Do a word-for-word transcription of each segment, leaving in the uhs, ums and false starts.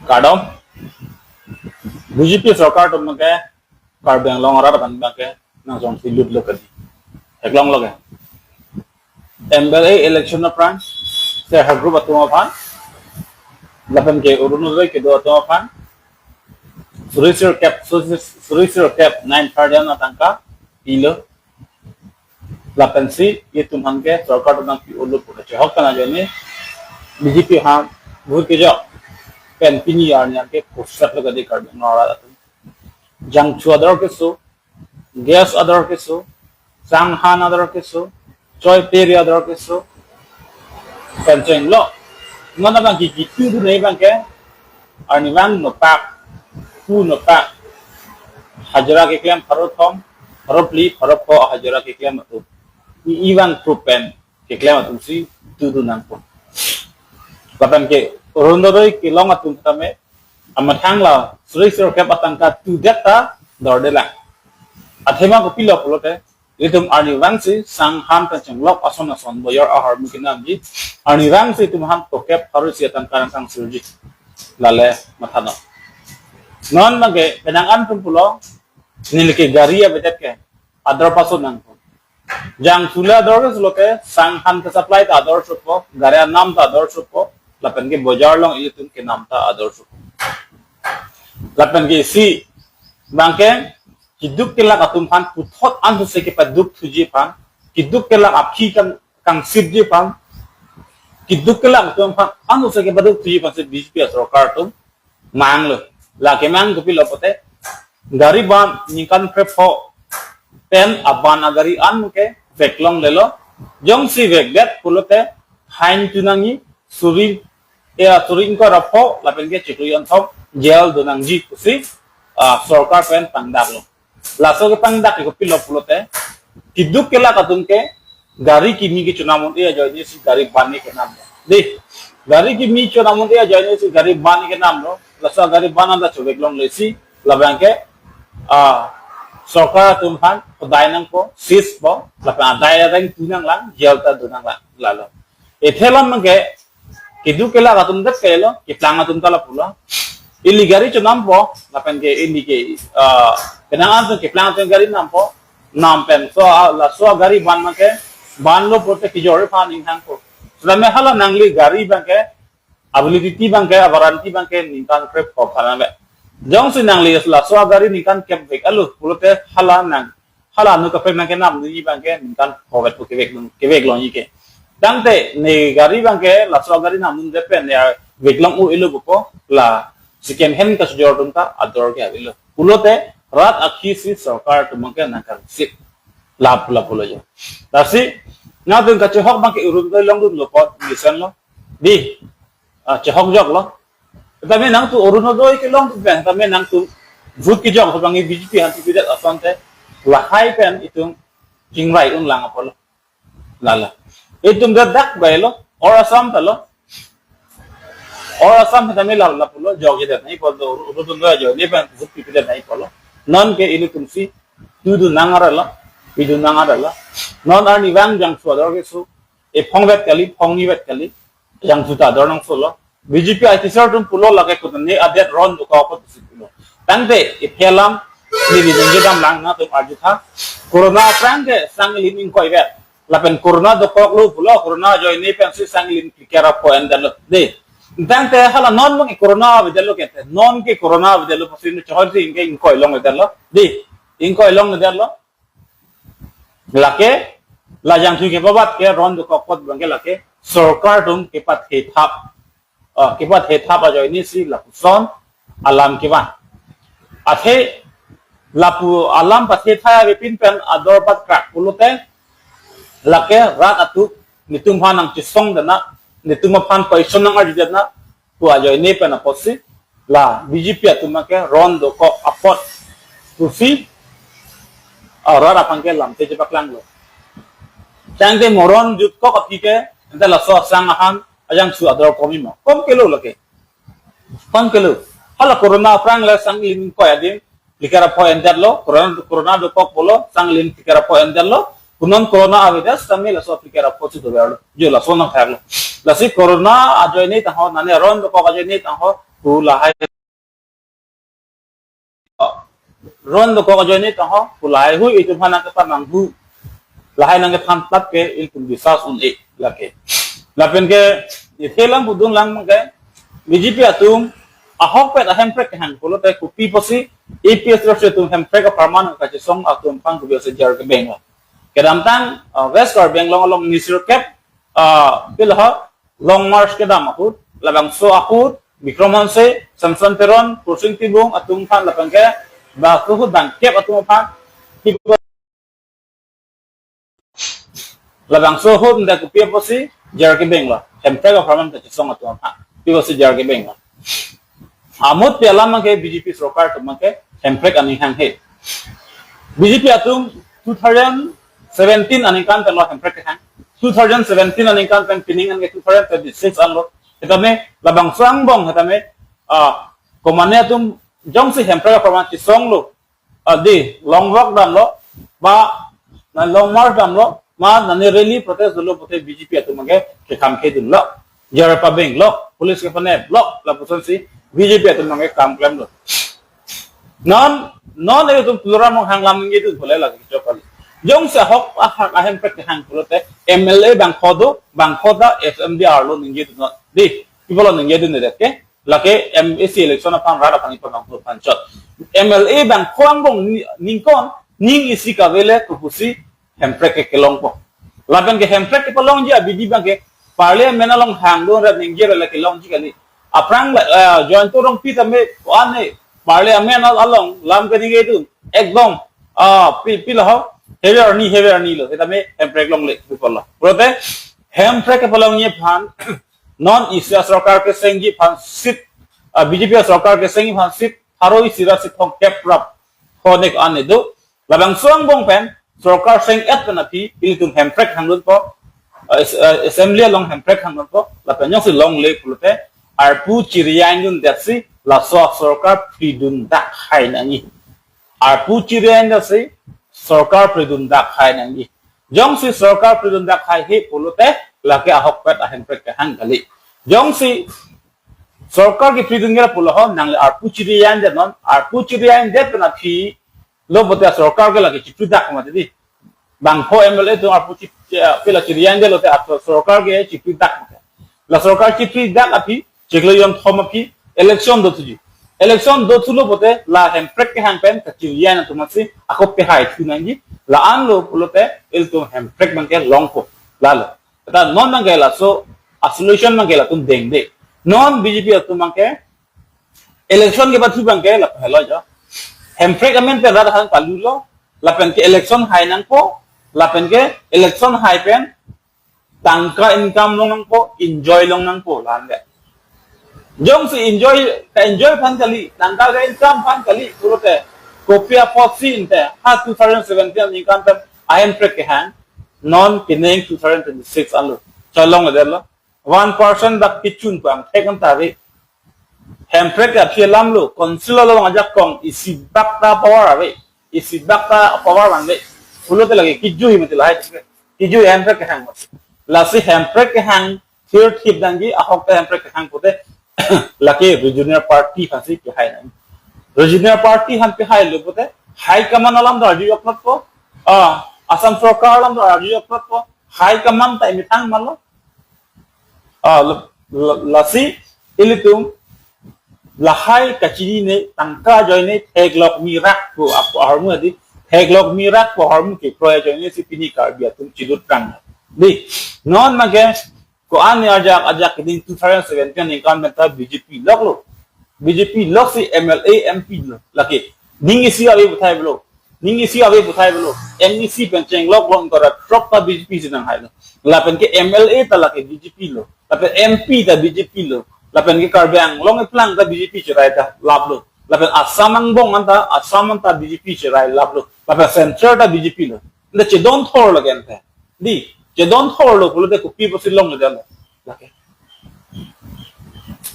Kardom. B J P sorkar atum ke Karbi Anglong arat aphan abangke nang jongsi lutlo kedi. Theklonglo ke. M L A election aphrang, self help group atum aphan, lapen ke Orunodoi kedo atum aphan, suri sirkep, suri, suri sirkep nine thousand atangka pilo. Lapensi itum aphan ke sorkar atum nangpi-olo pu kachehok kana ajoine B J P aphan vote kejok pen pini arni abangke kosatlo kedi Karbi Anglong arat atum. Jangthu ador keso, gas ador keso, sanghan ador keso, choi peri ador keso, pen chenglo. Non abangke kitu dunei abangke, arnivang nopak, pu nopak, hajira keklem pharo thom, pharo phli, pharo pho hajira keklem atum. I, ivang group pen keklem atumsi tu dun nangpo. Lapen ke Orunodoi kelong atum tame, amathang la suri sirkep atangka tudet ta dorde lang. Athema kopilo pulote, itum arnivangsi sanghan pen chenglok ason ason boyor ahormu kenamji, arnivangsi itum aphan tokep pharo isi atangka nangkangsirji. Lale mathanon. Non abangke penang an atum pulo, neli ke gari avedet ke ador paso nangpo. Jangthu le ador keso pulote, sanghan ke supply ta ador sopo, gari anam ta ador sopo, lapen ke bojar along itum kenam ta ador sopo. Lapen ke isi abangke keduk kelak atum aphan puthot ansose kepaduk thuji aphan, keduk kelak aphi kang, kangsipji aphan, keduk kelak atum aphan ansose kepaduk thuji aphansi B J P asorkar atum manglo. La kemang kopilo pulote, gari ban ningkan krepho pen aban agari an ke veklonglelo. Jongsi vekdet pulote, fine tu nangji, suri, eh, suri ingkoi ra pho lapen ke chiklo jonthom jail do nangji pusi, ah, sorkar pen pangdaklo. Laso kepangdak ke kopilo pulote, keduk kelak atum ke gari kimi kechonam un-e ajoinesi gari ban kenamlo. Dei, gari kimi chonam un-e ajoinesi gari ban kenamlo. Laso gari ban anta choveklonglesi, labangke, ah, sorkar atum aphan kodai nangpo, seize po, lapen adai areng tu nanglang, jail ta do nanglang, lalo. Athe alam abangke, keduk kelak atum det kelo, keplang atum ta lapulo. Ili gari chonampo, lapen ke ili ke, ah, penang an atum keplang atum gari nampo, nam pen so, ah, laso gari ban abangke, banlo pulote kejor aphan ninghangpo. Sudame hala nangli gari abangke, validity abangke, warranty abangke ningkan krepho aphan ave. Jongsi nangli laso gari ningkan kep vek alo pulote hala nang, hala nu kaprek nangkenam nangji abangke ningkan phovet pu kevek, keveklongji ke. Tangte ne gari abangke, laso gari namdunde pen ne veklong un-elo pupo, la second hand kachojor atum ta ador ke avelo. Pulote rat akhisi sorkar atum abangke nangkangsip. Lap, lapulo jo. Lasi nangtum kachehok abangke Orunodoi longdunlo apot, listen lo. Dei, ah, chehokjoklo. Tame nangtum Orunodoi kelongdun pen, tame nangtum vote kejok abangke B J P aphan tipidet asonte, lahai pen itum chingrai unlang apotlo. Lala. Itum dak dak bailo, or Assam talo. Or Assam tame la, lapulo, jokjedet nangji apotlo, Orunodoi ajoine pen vote pipedet nangji apotlo. Non ke ilitumsi tu dun nang aralo, pi dun nang aralo. Non arnivang jangthu ador keso, ephongvet kali, phongnivet kali, jangthu ta ador nangsolo. B J P I T sir atum pulo lake kutane adet ron dokok apotsi pulo. Tangte iphi alam neli ningje damlang, nangtum arjutha. Corona aphrang ke sang ilim ingkoivet. Lapen corona dokoklo pulo, corona ajoine pensi sang ilim phlikep ra pho endetlo. Dei. Tangte hala non abangke corona avedetlo kete. Non ke corona avedetlo pusi nu chohor si ingke ingkoi longledetlo. Dei. Ingkoi longledetlo. Lake, la jangthu kepabat ke ron dokok apot abangke lake sorkar atum kepathe thap. Ah, kepathe thap ajoinesi lapuson alam kevan. Athe lapu alam pathe thap avepin pen ador patkrak pulote, lake rat atum netum aphan nangchesongdet na, netum aphan question nangarjudet na, pu ajoine pen apotsi, la B J P atum ke ron dokok apot pusi, ah, rat aphan ke lamthe chepaklanglo. Tangte mo ron jutkok aphi ke, ante laso sang ahan, ajangthu ador komi mo. Kom kelo lake. Kom kelo. Hala corona aphrang le sang ilim ingkoi adim, phlikep ra pho endetlo, corona, corona dokok pulo, sang ilim phlikep ra pho endetlo, punon corona avedet, sang ilim laso phlikep ra pho si doverlo. Jo laso nangthaklo. Lasi corona ajoine tangho, nane ron dokok ajoine tangho, pu lahai. Ron dokok ajoine tangho, pu lahai hui itum aphan nangkepamanghu. Lahai nangkephan tap ke ilitum biswas un-e lake. Lapen ke, ithe lang pudun lang ke, B J P atum, ahokpet ahemprek kehang pulote kopi pusi, A P H L C atum hemprek apharman kachesong atum aphan kopi pusi J R K Benglo. Kedamtang, uh, West Karbi Anglong along nisir kep, uh, pil ho, Long March kedam ahut, labangso ahut, Bikram Hanse, Samson Teron, Kursing Tibung atum aphan lapen ke, ba ahut bangkep atum aphan, labangso ahut nda kopi pusi, J R K Benglo, hemprek apharman kachesong atum aphan, kopi pusi J R K Benglo. Amut pi alam abangke B J P sorkar atum abangke hemprek aning hanghe. B J P atum two thousand seventeen aningkan pen lo hemprek kehang. Two thousand seventeen aningkan pen pining an ke two thousand twenty-six anlo. Setame labangso angbong setame, ah, komane atum jongsi hemprek apharman chesonglo, ah, di, long walk damlo, ba, na long march damlo, ma nane rally protest dolo pulote B J P atum abangke kekam kedunlo. J R K Benglo, police kepaneplo, lapuson si B J P atum abangke kam klemlo. Non, non itum Tuliram Ronghang alam ningjidun pule lake chokali. Jongsi ahok ahak ahemprek kehang pulote M L A bangpho do, bangpho ta S M D R lo ningjidun non. Di, pi pulo ningjidun de ke. Lake M A C election aphan rat aphan ipamanghu aphan chot. M L A bangpho angbong ni-, ningkon, ning isi kavele kopusi hemprek ke kelongpo. Lapen ke hemprek kepalongji abidi abangke Parliament along hangdun rat ningje ra lake longji kali. Aphrang la, eh, Jayanta Rongpi tame ko-an ne Parliament al-, along lam keningjedun ekdom, ah, pi, pi lo ho, heavy arni, heavy arni lo, setame hemprek longle, pu pulo. Pulote hemprek kepalongji aphan, non isi asorkar kesengji aphan seat, ah, B J P asorkar kesengji aphan seat, pharo isi ra seat thomkep rap, honek ane do. Labangso angbong pen, sorkar seng-et pen aphi, ilitum hemprek hangdunpo, ah, as-, ah, assembly along hemprek hangdunpo, lapen jongsi longle pulote, arpu chiri-aindundetsi, laso asorkar phridun dak hai nangji. Arpu chiri-aindetsi, sorkar phridun dak hai nangji. Jongsi sorkar phridun dak haihe pulote, lake ahokpet ahemprek kehang kali. Jongsi sorkar kephridun gera pulo ho, nangle arpu chiri-aindet non, arpu chiri-aindet pen aphi lo pulote sorkar ke lake chipri dak mati di. Bangpho M L A atum arpu chi-, eh, pila chiri-aindetlote ato sorkar ke chipri dak mati. La sorkar chipri dak aphi, chiklo yom thom aphi, election dothuji. Election dothulo pulote, la hemprek kehang pen, kachiri-ain atum masi, ako pehai thu nangji, la-an lo pulote, ilitum hemprek abangke longpo, lalo. Kata non abangke laso, a solution abangke latum dengde. Non B J P atum abangke, election kebathu abangke la pehelo jo. Hemprek amen pen rat aphan palulo, lapen ke election hai nangpo, lapen ke election hai pen tangka income long nangpo, enjoy long nangpo, la-an le. Jongsi enjoy, ka-enjoy aphan kali, tangka ka-income aphan kali, pulote, kopi apotsi ante, ha two thousand seventeen aningkan pen ahemprek kehang, non pining two thousand twenty-six anlo, cholongledetlo. One percent dak kichun pang thek an ta ave. Hemprek aphi alam lo, council along ajakong isi bak ta power ave, isi bak ta power vangve. Pulote lake kijui mati lahai, kijui hemprek kehang. Lasi hemprek kehang thirthip nangji, ahok ta hemprek kehang pulote, lake regional party aphansi kehai nang. Regional party aphan kehailo pulote, high command alam ta arju joklotpo, ah, Assam sorkar alam ta arju joklotpo, high command ta imethang malo. Ah, la-, la-, lasi ilitum lahai kachinine, tangka ajoine theklok mirak pu apo ahormu adi, theklok mirak pu ahormu kekroi ajoine si pini Karbi atum chidut rang. Di, non abangke ko-an ne ajak ajak keding two thousand seventeen aningkan pen ta B J P loklo. B J P loksi M L A, M P lo. Lake, ning isi ave puthai pulo. Ning isi ave puthai pulo. M E C pen chenglok long kora throk ta B J P si nanghailo. Lapen ke M L A ta lake B J P lo. Lapen M P ta B J P lo. Lapen ke Karbi Anglong eplang ta B J P cherai ta laplo. Lapen Assam angbong anta, Assam anta B J P cherai laplo. Lapen Central ta B J P lo. Nda chedon thor lake ante. Di, chedon thorlo pulote kopi pusi longledetlo. Lake.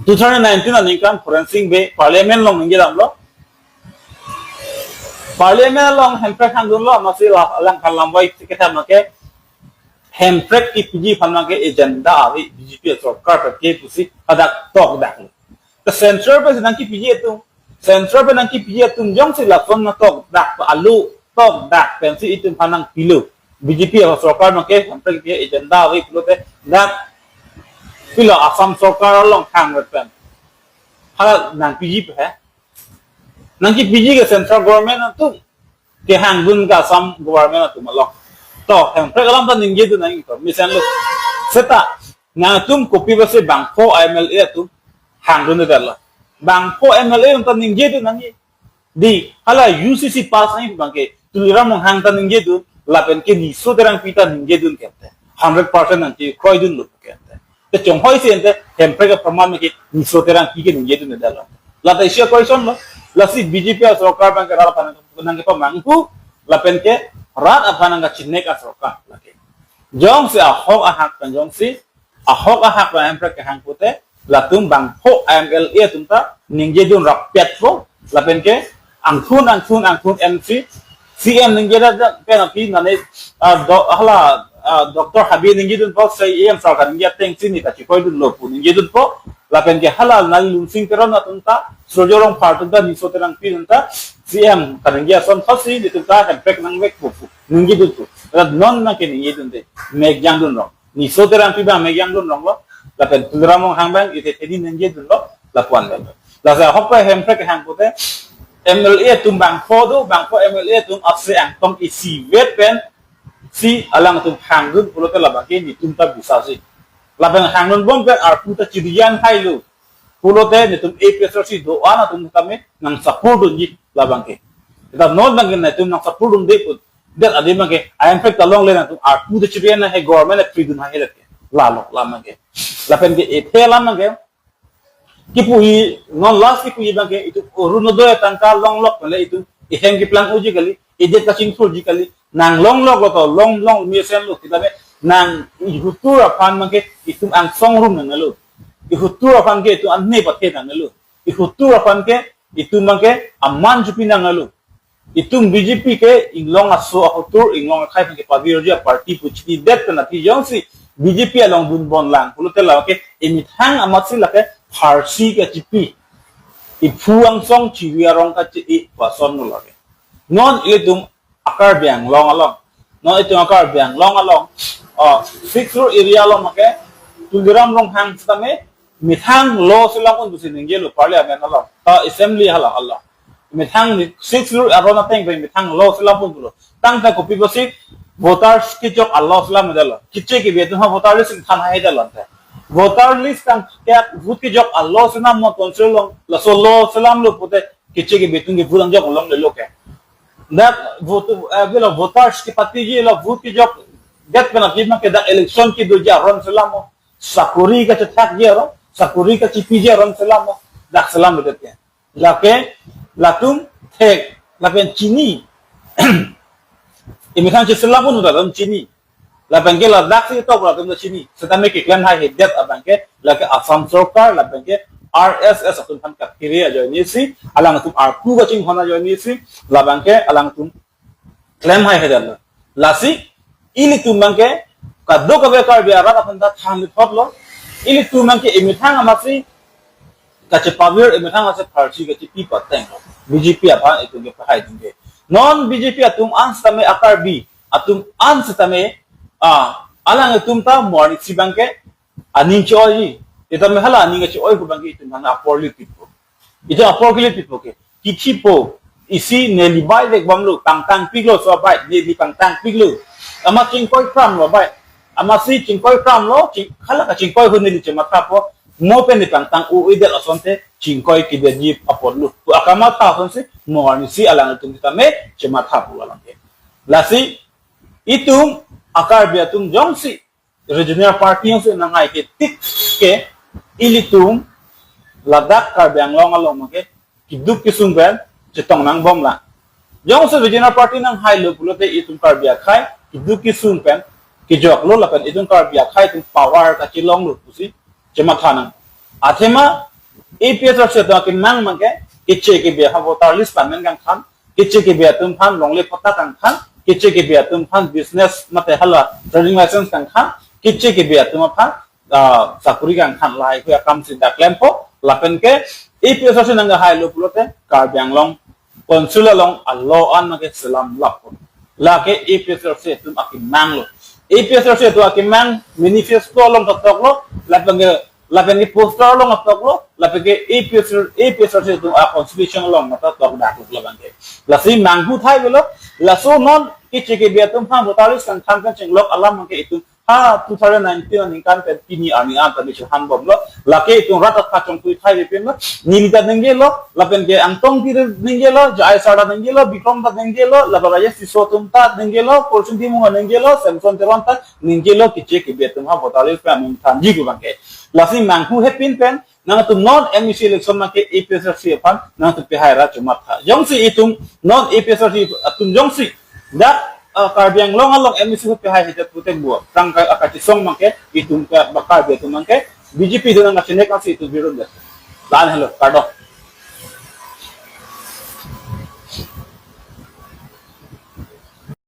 Two thousand nineteen aningkan Khorensing Bey Parliament along ningje damlo. Parliament along hemprek hangdunlo, amatsi la-, alang kalam vai ketham lake. Hemprek kepiji aphan abangke agenda ave B J P sorkar pen ke pusi hadak tokdak. Ke central pen nangkepiji atum, central pen nangkepiji atum jongsi lason na tokdak alo tokdak pensi itum aphan nangpilo. B J P sorkar abangke Hemprek kepiji agenda ave pulote dak pilo Assam sorkar along hangvet pen. Hala nangpiji pe he. Nangkepiji ke central government atum, kehangdun ke Assam government atum along. To, Hemprek alam ta ningjedun nangji to, mesenlo. Seta, nangtum kopi bangsi bangpho M L A atum hangdunde detlo. Bangpho M L A atum ta ningjedun nangji. Dei, hala U C C pass nangji abangke, Tuliram Ronghang ta ningjedun, lapen ke Niso Terangpi ta ningjedun kente. Hundred percent nangkekroidunlo kente. Te chonghoi si ente, Hemprek apraman ke Niso Terangpi ke ningjedunde detlo. Lata isi a-question lo, lasi B J P asorkar abangke rat aphan nangkepamanghu, lapen ke rat aphan nangkachinek asorkar lake. Jongsi ahok ahak pen jongsi, ahok ahak pen Hemprek kehang pute, latum bangpho M L A atum ta ningjedun rapetpo, lapen ke angthun, angthun, angthun M C, C M ningjedet pen aphi nane, ah, do-, hala, ah, Doctor Habe ningjedunpo, C M sarkar ningje ateng si ne kachikroidunlo pu ningjedunpo, lapen ke hala nali Lunsing Teron atum ta, Surjya Rongphar atum ta, Niso Terangpi atum ta, C M kaningje ason thotsi netum ta Hemprek nangvekpo pu ningjedunpo. Rat non nangke ningjedunde, mek jangdunrong. Niso Terangpi abang mek jangdunronglo, lapen Tuliram Ronghang abang ite theni ningjedunlo, lapuan lo. Lasi ahok pen Hemprek kehang pute, M L A atum bangpho do, bangpho M L A atum apse angtong isivet pensi alangtum hangdun pulote labangke netum ta bisa si. Lapen hangdunbom pen arpu ta chirijan hailo. Pulote netum A P H L C do-an atum tame nang support dunji labangke. Kita non abangke netum nang support dunde pu. Det adim abangke, Hemprek ta longle nangtum arpu ta chirijan na he government a pridun ha helet ke. Lalo labangke. Lapen ke ethe labangke. Kipuji, non last kipuji abangke, itum Orunodoi atangka longlok pen le itum ihem keplang uji kali, idet kachingthurji kali, nang longloklo to, long long mesenlo, kita be, nang ihutur aphan abangke, itum angsong rum nanglo. Ihutur aphan ke itum anne pathe nanglo. Ihutur aphan ke, itum abangke, aman jupi nanglo. Itum B J P ke inglong aso ahutur, inglong akhei aphan kepavirji aparty pu chinidet pen aphi jongsi B J P along dunbom lang pulote lake emethang amatsi lake pharsi kachipi, iphu angsong chiwi arong kachi-i pu asonlo lake. Non itum a-Karbi Anglong along, non itum a-Karbi Anglong along, oh, Sixth Schedule area along make Tuliram Ronghang sitame methang law selam un pusi ningjelo parliament along, ta assembly hala hala. Methang ni Sixth Schedule aron ateng pen methang law selam un pulo. Tangte kopi pusi voters kejok a-law selamdetlo. Keche kebe atum ha voter list ingthan hahedetlo te. Voter list tangte vote kejok a-law selamnon council along, laso law selamlo pute keche kebe atum ke vote angjok longlelo ke. Dak vote, eh, bilo voters kepatiji lo vote kejokdet pen aphi make dak election kedoji aron selamnon. Sakori kachethakji aron, sakori kachipiji aron selamnon, dak selamdet ke. Lake, latum thek, lapen chini. Emethang cheselam un latum chini. Lapen ke ladak si tok latum ta chini. Sitame keklem haihedet abangke, lake Assam sorkar, lapen ke R S S atum aphan kaphere ajoine si, alangtum arpu kachinghon ajoine si, labangke alangtum klem haihedetlo. Lasi, ilitum abangke, kadokave Karbi arat aphan ta thanlithotlo. Ilitum abangke emethang amatsi kachepavir, emethang amatsi pharsi kachipi patenglo. B J P aphan itum ke pahai dingke. Non B J P atum an sitame a-Karbi atum an sitame, ah, alanglitum ta morning si abangke aning che-oiji. Sitame hala aning che-oi pu abangke itum aphan apor lipitpo. Itum apor kelipitpo ke. Kithipo, isi neli bai vekbomlo, pangtangpiklo so bai, neli pangtangpiklo. Amat chingkoikramlo bai. Amatsi chingkoikramlo, ching, hala kachingkoi ahut neli chemathapo. Mo pen ne pangtang-o-edet asonte chingkoi kedetji apotlo. Pu akamatha asonsi, mo arnisi alangtum sitame chemathapo alam ke. Lasi, itum a-Karbi atum jongsi regional party jongsi nanghai ke tik ke ilitum ladak Karbi Anglong along make keduk kesung pen chetong nangbomlang. Jongsi regional party nanghailo pulote itum Karbi akhei keduk kesung pen kejoklo lapen itum Karbi akhei atum power kachelonglo pusi chematha nang. Athema A P H L C atum akemang abangke keche kebe ha voter list pamen kangthan, keche kebe atum aphan longle patta kangthan, keche kebe atum aphan business mate hala trading license kangkhan, keche kebe atum aphan ah, sakuri kangkhan lahai ke akam si dak klempo, lapen ke APHLC nangkehai lo pulote Karbi Anglong Council along a-law an nangkeselam lappo. Lake APHLC atum akemang lo. APHLC atum akemang manifesto along ketok lo, lapen ke, lapen ke poster along ketok lo, lapen ke APHLC, APHLC atum a-constitution along ketok dak lo lapen ke. Lasi manghu thai lo, laso non keche kebe atum aphan voter list kangkhan pen chenglok alam ke itum ha two thousand nineteen aningkan pen pini arni an ta bichur han bomlo. Lake itum rat athak chongthui thai pin lo. Neli ta ningje lo, lapen ke Angtong Pi ta ningje lo, J I Sar ta ningje lo, Bikrom ta ningje lo, lapen Rajesh Tisso atum ta ningje lo, Porson Timung ta ningje lo, Samson Teron ta ningje lo, keche kebe atum ha voter list pen amen thanji pu abang ke. Lasi manghu hepin pen nangtum non MAC election abang ke APHLC aphan nangtum pehai ra chomatha. Jongsi itum non APHLC atum jongsi dak, ah, Karbi Anglong along MAC pehai hajat pute bua. Tang ka akachisong abang ke itum ke bakar dia atum abang ke BJP do nang kachinek asi itum birun dia. Lan hello, kardom.